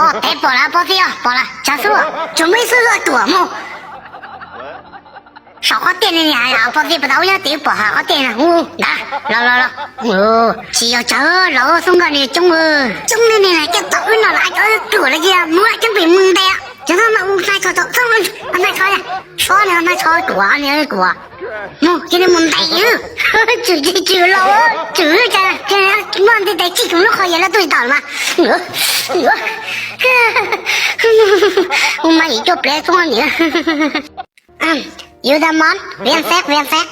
Pom lawm, pom txiv os, pom lawm, tshav xub, tsuas muaj ib xub tuam mus. Saum qhov tiaj ni, pom txiv puas tau, nyob tim pom hav qhov tiaj na, ntawd, los los los. Tsis yog tsawg, los xub nkoj ni coob, coob li ni na, coj tau wb no los cov wb tuam los cia mus, coob pem mus ntes. Cov no mas ua nai txho, ua nai txho, txhob ni, nai txho kuv ni, kuv mus cia li mus ntes. Tswm tsis tswm los, tswm cas muaj nti tes tsij koom lub qhov yas lawv tuaj tau mas. Ua mas yim cuaj plev txob niam. Yus da mov, viam xeeb, viam xeeb.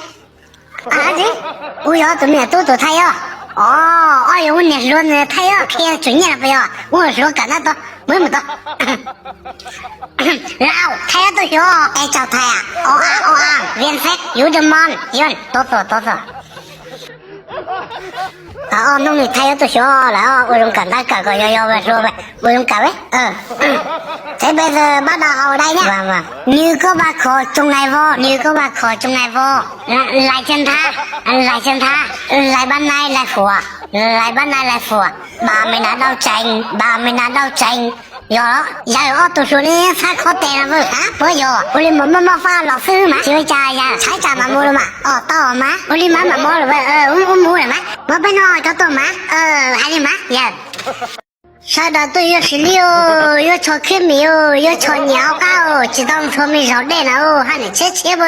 Ua yog tus me nyuam tub tus thaij os. Os, ob yog ua niam hluas ntawd thaij os, qhia tswm nyiaj los puas yog? Ua hluas kawm ntawv tau, mus mus tau. Lau, thaij ob tug xyov es tsaug thaiv os. Os a, os a, viam xeeb, yus da mov, yus, tau txog, tau txog. Ob hnub no thaij ob tug xyov lawm, ua zoo kawm ntawv kawm kom yog yog hluas, ua zoo kawm. Txawm peb txawm pab da hau dai na. Nws koj ba kho tsoo nai voj, nws koj ba kho tsoo nai voj. Lais tsa ntha, lais tsa ntha, lais pab nai lais fuam, lais pab nai lais fuam. Ba me na dau tsees, ba me na dau tsees. Yog, yog ob tug hluas li txhab khob tes no, puas yog? Ua li mas muaj muaj faj los xwb mas, tsis ua cas yog, tshaib tsam mam mus los mas. Os, tau mas, ua li mas mam mus los, ua mus lawm mas, muab peb no cov tuaj mas, hais li mas yog. Sawv daws tuaj yuav sis lij, yuav tsho khiab mis, yuav tsho nyiam hauv qab, tsis tau tsho me zaug dej na, haj niam tshiab tshiab.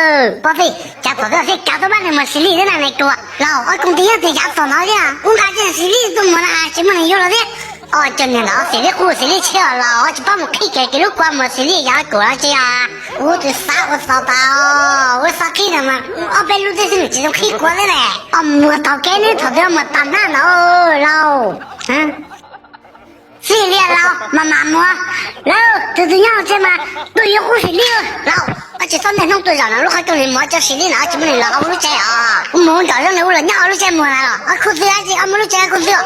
Pov Fij, cas thaum twg thiaj kav tau pab nws mus sis lij thiab na, nais ruam? Laus, ob koom tij nyob tias yav tom no thiab, ub nqa coj sis lij tuaj mus na, tsis muaj neeg yuav los thiab. Os, cov niag ntawd sis lij qub sis lij tshiab los tsis paub mus qhib kev, kev lub kua mus sis lij yav kuv los tsis yog. Ub, twb xav ua xav tas, ua xav qhib no mas ob peb lub teb xwb nws tsis zoo qhib kua thiab ne. Os, muag taug kev neb thaum twg muag tag hnab ntawd lauj. Txij li laus mas mam muag. Lauj, tus twg nyob hauv tsev mas tuaj yuav qub sis lij. Lauj, koj tsis txhob niaj hnub tuaj zaum no lub qhov rooj li mov cov sis lij no tsis muaj neeg los hauv lub tsev os. Kuv mus nram zoo nws ua los nyob hauv lub tsev muag na los. Khuj xwb dab tsi, ob muaj lub tsev khuj xwb.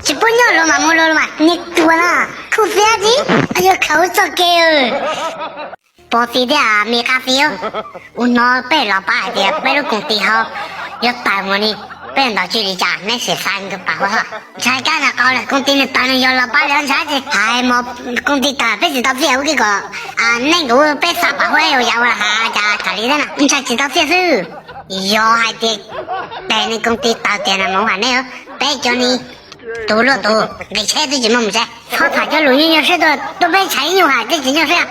Tsis pub nyob los mas mus los mas niag ruam na. Khuj xwb dab tsi, yuav khaws txoj kev. Pov Fij thiab me Qab Fij, ua no peb los pab hais tias peb lub koom tij hauv yuav tawg mus ni, peb ntaus tswv li cas neb sim xav nkaus pab huab. Ntshai kab nag qau lawm, koom tij nws tawg nws yog los pab li ntshai tsis hais mas koom tij tawg peb tsis tau txiaj ua ke kom neej nkaus peb xav pab huab ua yam ua has cas tham li thiab na, ntshai tsis tau txiaj xwb. Yog hais tias tes nws koom tij tawg tiag na mas hais neb, peb cov ni tus luaj tus nqis tsheb twb tsis muaj mus tsev. Txhob tham cov lus nyuaj nyuaj siab tuaj, tuaj peb ntshai nyuj hais twb tsis nyuaj siab.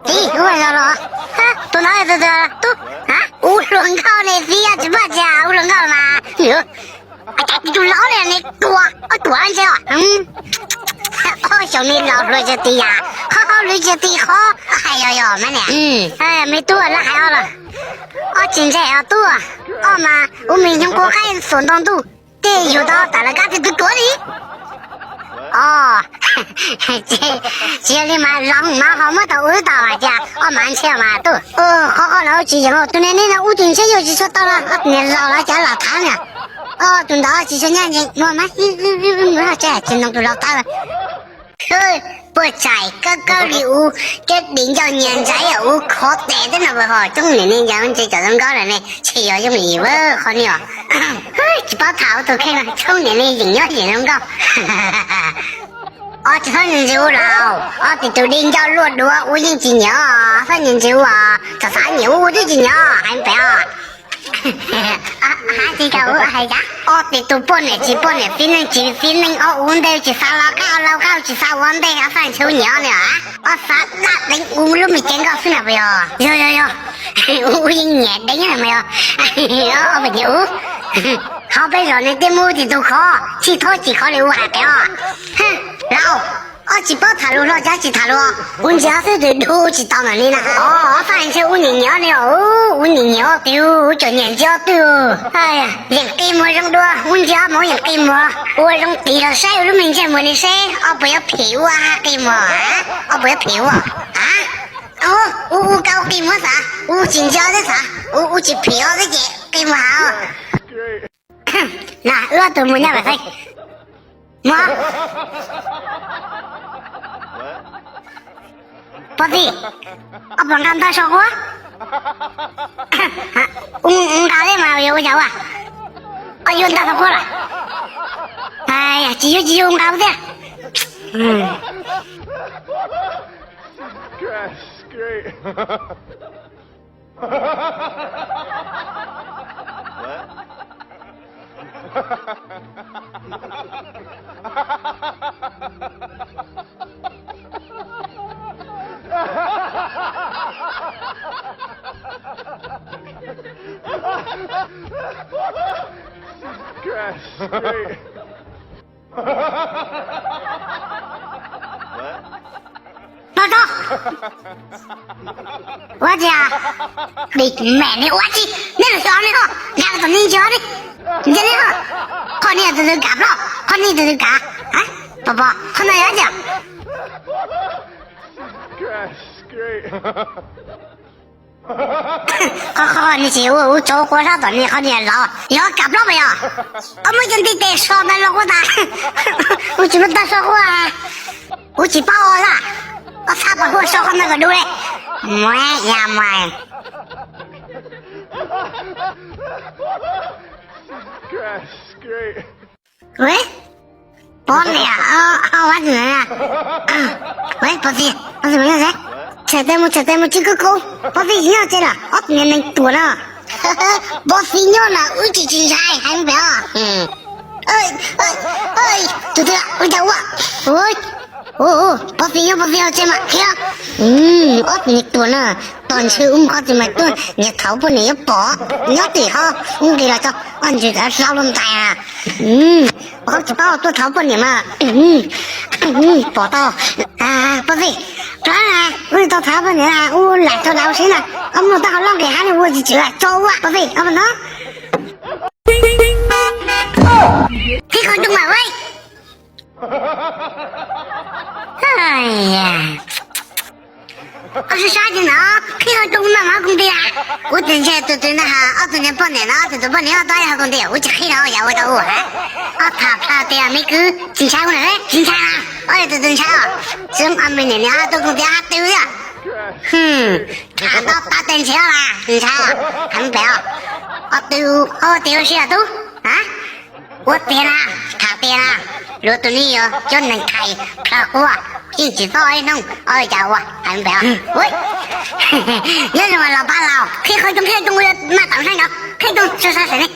Txiv, ua zoo los? Tus no tus, tus, tus, ub hluas nkauj ne txiv, tsis pom tsis ua hluas nkauj mas. Cas tus laus li ne, tuam, tuam ntshe os. Ob xyoos ne laus hluas tsis ti yam, qhov qhov lwm tsis ti qhov. Hais yog yog mas niam, me tub lawv hais os los. Ob tsis ntse os tub, ob mas ub me nyuam quav qaib xuas ntoo ntuj, tej yug tau tas lawv kab tis tus tuam li. Os, tsis yog li mas los mas ho muab tau wb tau hais tias ob mas ntshe mas tuj. Qhov qhov no tsis yeem, tus niag nej no ub tus ntshe yuav tsis tshua tau los niam laus los cas los tham na. Os, tus ntawd tsis tshua nyab ntseeg mas, tsis ntoo tus laus tawb. Puas tsaim kawg kawg li ub, cov di ncauj nyias ntshai ub khov tes teb no puas ho coob niam ne, yog ntse cov zoo nkauj lawm ne, tsis yog yooj yim qhov ni os. Tsis paub tham ua tus kheej mas coob niam ne, yeem nyob yeem zoo nkauj. Os, tsis txhob ntsis ub los, ob tug tus di ncauj luaj duav ub yeej tsis nyiam, txhob ntsis ub os, txawm xav nyiam ub twb tsis nyiam, hais pem os. Hais tsis tau ub hais cas, ob tug tus poj niam tsis poj niam, txiv neej tsis txiv neej, ob ub ntej tsis xav los qab, ob laus qab tsis xav ua ntej, ob xav ntshe ub nyiam ne os. Ob xav dab deev ub lub me cev nkauj xwb na puas yog? Yog yog yog, ub yeej nyiam deev na mas yog. Ob peb nyiam ub, qhov peb zos ne tej muaj ub tsis tus khov, tsis txhob tsis khov li ub hais pem os. Laus, ob tsis paub tham lus hlo cas tsis tham lus, ub ntsia ob xwb twb dub tsis tau ntawm li na. Os, ob xav ntshe ub nyiam nyiam ne os, ub nyiam nyiam ob twg, ub tseem nyiam ntsia ob twg. Yeem qi muag zoo dua, ub ntsia ob mus yeem qi muag, ua zoo tis los saib ua lub me ntsej muag ni seb ob puas yuav phim ub qi muag, ob puas yuav phim ub. Ub, ub kau qi muag xav, ub tsis ntsia ob xav, ub tsis phim ob xwb ces qi muag hauv. Na, wb ob tug mus nyob pem xeeb. Mus. Pov Txwv, koj puas nqa ntaub so quab? Ua nqa thiab mas yuav ua cas ua? Koj yuav ntaub so quab lawm? Tsis yuav, tsis yuav, nqa thiab. Ua tsi? Dim mem, nej ua tsi? Nej los xyov nej ho, nqa los tom nej ntsia ne, ntsia nej ho. Qhov nej tus twg kav plaub, qhov nej tus twg kav? Pom pom qhov no yog tsi? Qhov qhov nej tsis ua, ua tsov quav sab tom nej qhov niag los yog kav plaub mas yog. Koj muab cov ntiv tes so ntawd los quav tas, kuv tsis muaj ntaub so quab. Kuv tsis paub ua lawm. Koj txhob pom huaj so qhov ntawd kom dub li. Muab ya mas. Pov niam, Pov Txwv, Pov Txwv, tshem tes mus, tshem tes mus, tsis kub kub. Pov Txwv nyob tsev lawm, ob tug niag neeg tuag no. Pov Txwv nyob lawm wb tsis tsis ntshai heev pem os. Tus twg ua cas ua? Pov Txwv nyob, Pov Txwv nyob tsev mas khiav. Ob tug niag tuag no, tos ntshe wb mus qhov twg mas tuaj, niag thaum poj niam yuav pom, nyob tim ho, wb nqis los tso, ob ntsis tawv hlau luaj ntais. Ua qhov tsis paub tuaj thaum poj niam mas pom tau. Pov Txwv, rov na, wb tau thaum poj niam na, wb lam tau lam ua si na, ob muaj tau hauv loj nqis hab li ua tsis tsis tso ua Pov Txwv, ob no. Qhib qhov rooj mas. Koj sab sab tsis ntawd, qhib qhov rooj mas mas kuv nti a. Kuv tseem ntsia tus twg ntag, ob tug niag poj niam no, ob tug tus poj niam ob tug ho kuv nti, kuv tsis qhib no yam ua tau ua. Ob tham plhaw tias me kwv tsis ntshai kuv na, tsis ntshai na. Ob tug twg ntshai os? Tsis, ob me niam niam ob tug kuv nti hab twg thiab. Tham ntau tas tes ntshiab mas tsis ntshai os, heev pem os. Ob tug, ob tug ua si os tub. Ua tiag na, tham tiag na, luag tus ne yog cov neeg thais plhaw quaj, yeej tsis txhob ib hnub ob cas ua heev pem os. Nyob zoo los pab laus, qhib qhov rooj, qhib qhov rooj, maj tawm saib nkaus, qhib rooj sab sab sem ne.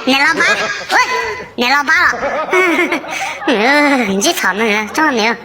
Niam los pab, niam los pab los. Ntsib txhom no tsob niam.